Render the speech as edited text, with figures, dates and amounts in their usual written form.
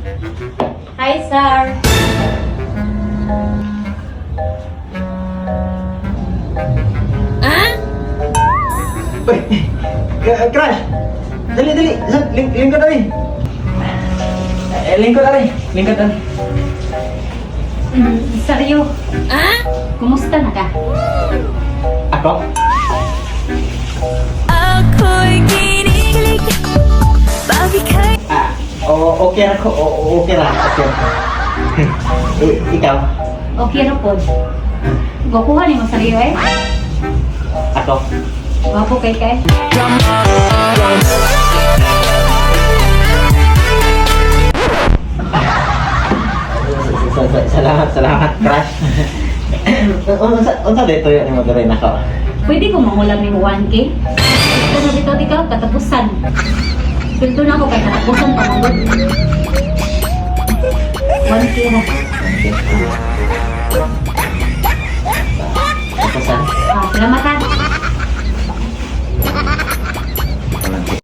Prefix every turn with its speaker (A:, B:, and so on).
A: Hi, sir.
B: Uy, crush! Dali, dali! Lingkod ari! Eh, lingkod ari! Lingkod ari!
A: Saryo. Ah? Kumusta na ka?
B: Ako?
C: Ako'y kinikilig. Bakit kaya
B: Ah, okay ra ko. Okay ra. Okay ra. Eh, ikaw?
A: Okay ra pod. Gwapuhan ni mo, Saryo eh.
B: Ako?
A: Gwapo kay kay.
B: Salamat, salamat, crush. Unsa dito yun mo diri nako?
A: Pwede ko mangulam ni 1K? Ito na bitaw di ka, katapusan. Sweldo na ako kay katapusan pa mangod. 1K na.
B: Okay. Katapusan.
A: Ah, salamat ha.